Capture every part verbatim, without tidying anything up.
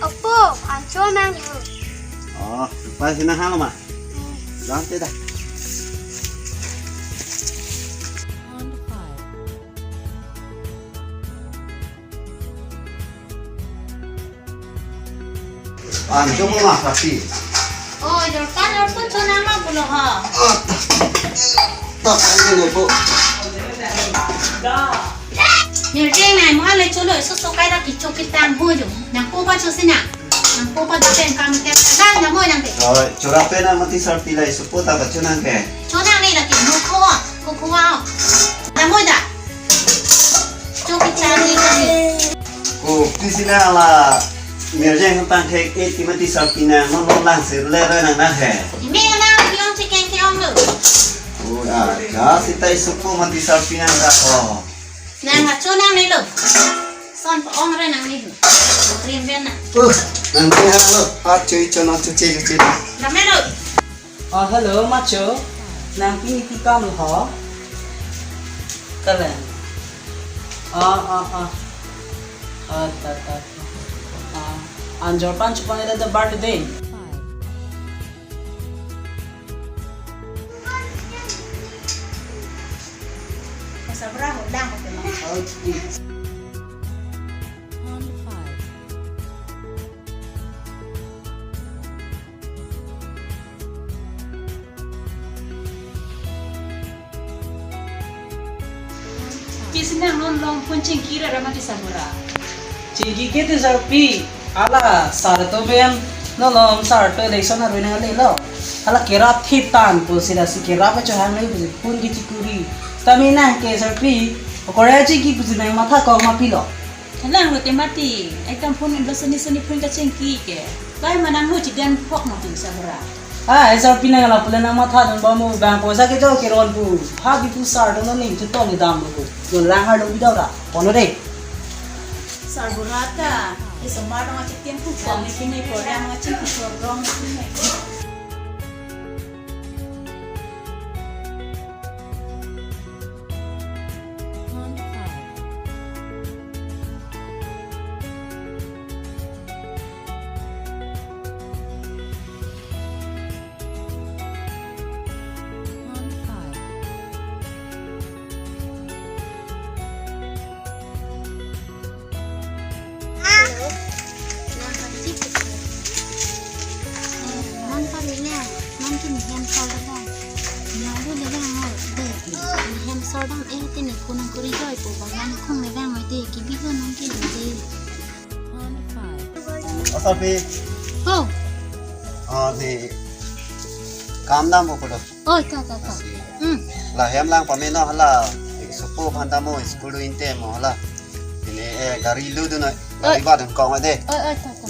Opo, ancho nang. Oh, pa sina halo ma. Dante da. Ancho mo ma pati. Oh, jorpan, jorpan chonang ma pulo ha. Oh, ta. Ta, ini ne po. Nirjeng nai mo ale cholo, so so kai ra kicho kitang ho jo. Nang po pa cho sina. Nang po pa da pen kam ke. Nang na mo nang ke. Oh, chora pen na mati sarpi lai supo ta ba chonang ke. Chonang ni lagi mo ko, ko ko wa. Na mo da. Cho kichari kami. Ko, pisi na la, Mirjeng hutang thek et ki mati sarpi nang, non non lang sir le re nang na he. Imi na piong chicken ke ong lo. Oh, ah, ja sita isupo mati sarpi nang ra ko. Nang acho nang ni lo. Son pa ong re nang ni. Rim ben na. Uh, nang ni ha lo, acho icho nang chuche chuche. Dame lo. Ah, hello, macho. Nang pini pi kam lo ho? Kalen. Ah, ah, ah. Ah, ta, ta, ta. Ah, anjor pan chupan ada the birthday. Sabra ho lang ko. Okay. Kisi nang non long phone chingki ra mati Sabura. Chingki ke te sarpi, ala sar to ben, non long sar to election arve nang le lo. Ala kerap thitan po sira si kerap cho hang le phone kichikuri. Tami nang ke sarpi, okore chingki pusi nang matha kong ma pilo. Halang lo te mati, ekdom phone lo seni seni phone kachingki ke. Bai manang lo chidan phok mati Sabura. Ah, esa pinang la pula nang matha dun ba mo bang poisa ke jo ke ron pu. Ha ki pu sar dun ni chu tong dam lo pu. Don lang har lo bidau ra. Kono de. Sabura ta, esa mar dong achi tiang pu kong ni pini ko dang achi pu so rong ni pini. Hello. Nang pari le, nang kini hem sol dam. Nang lu le bang oi de. Hem sol dam eh tini kunang kuri joi po bang nang khong le bang oi de. Kibi lo nang kini de. Asarpi. Ho. Ah, ni kam dam ko lo. Oh, ta, ta, ta. Hmm. La hem lang pameno hala. Supo phanta mo school inte mo hala. Ini, eh, gari lu dun noi. Gari ba dun kong ade. Oh, oh, ta, ta.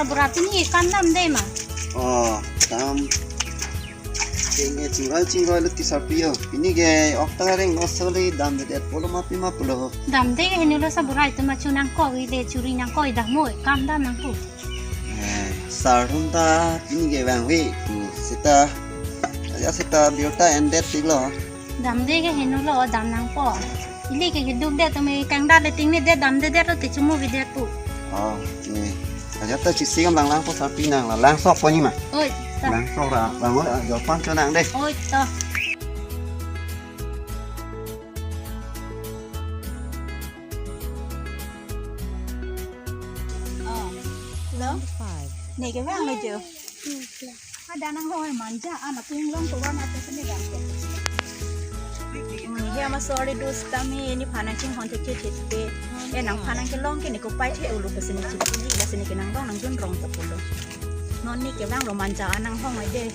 Bura pini kam damde ma? Oh, dam. Kenge chingroi chingroi lo ti sarpi yo. Pini ke ok ta reng lo soli damdedet pulo ma pima pulo. Damde ke heno lo sa bura itum ma chu nangkok-i le churi nangkok-i dammo, kam dam nangpo. Eh, sar hum ta pini ke vangve pu seta. Ya seta birta endet tik lo. Damde ke heno lo dam nangpo. Ili ke keduk det tumi kangdat le ting ne det damdedet lo te chumu bidet pu. Oh, ni. Aja ta chisi kam lang lang po sarpi nang la lang sok po ni ma. Oi, sa. Lang sok ra, lang oi, ah, jolpan cho nang de. Oi, to. Oh. Hello? Five. Ne kevang lo jo. Ada nang hoi manja, anak ping long ko wan apa sini dah. Hmm, ya ma sorry dus tami nephan nangchinghon thekthe thekthe. Eh, nangphan nangkelong ke ne kopai the ulu ke sini chipili la sini ke nangdong nangjun rong ke pulo. Non ne kevang lo manja anang hong ai de.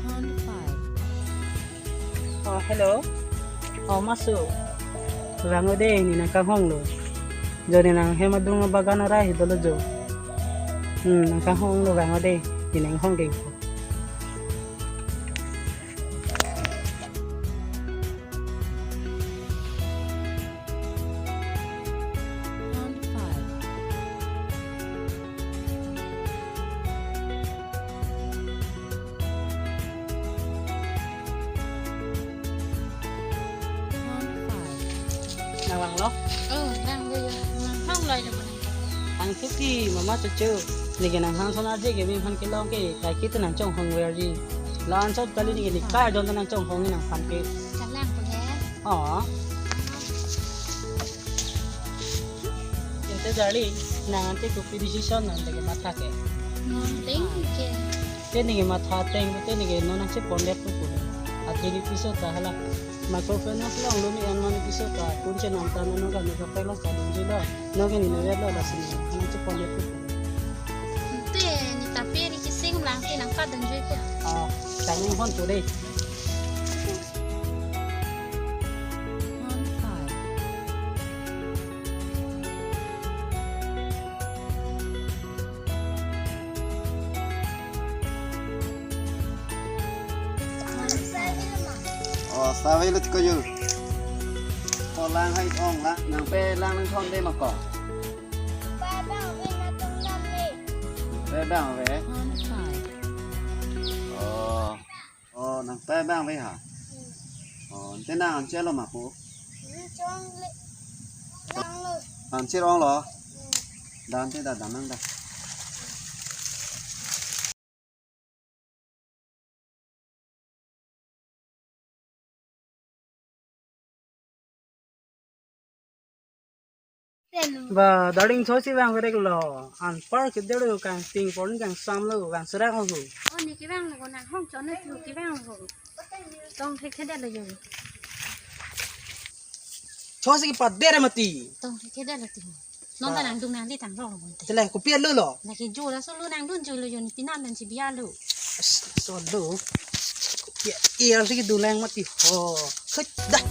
Pond five. Oh, hello. Oh, masu. Vang o de, ne nangkanghong lo. Jo ne nanghem adung abagan arai dolo jo. Hmm, nangkanghong lo vang o de, ne nanghong de. Pond five. Pond five. Nang vang lo? Oh, nang yo. Nang hang lai lo nang. Ang tuki mama cucu. Lagi nang hang son aja ke mephan kelong ke. Kai kita nangchonghong verji. Lan sot kali ni ke ne kai don nangchonghong nangphan ke. Kalang ko he. Oh. Ente darling, nang ante kopi decision nang teke matha ke. Nang teng ke. Te ne ke matha teng, te ne ke non nangchepon det pu pu. Ake ne piso ta hala. Microfinance along loan ni an mane piso ta, kun che nang ta non ka non ka pek long ka don je lo. Non ke ne ne lo la sini, nangchepon det pu pu. Te ne ta pe ri kising lang te nangkadon je pu. Ah, tang hon tu de. Oh, sawi lut ko yu. Ko lang hai ong la, nang pe lang nang thon de ma ko. Pe bang ave. Oh. Oh, nang pe bang ve ha. Hmm. Oh, ante nang anchelo ma pu. Hmm, chong le. Lang lo. Anchir ong lo. Hmm. Dan te da dan nang da. Ba, darling chosi vang verek lo. Anpar ke dero kang ting pon kang sam lo vang serak ho. Oh, ne kevang lo nang hong chon na chu kevang lo. Tong thek thek lo yo. Chosi ke pader mati. Tong thek thek lo ti. Non ta nangdung nangli tang rong lo bonte. Tele kopi lo lo. Lagi jo la solo nangdun jo lo yo ne pinan dan si bia lo. Solo. Kopi er si kedun lang mati ho. Hei, dah.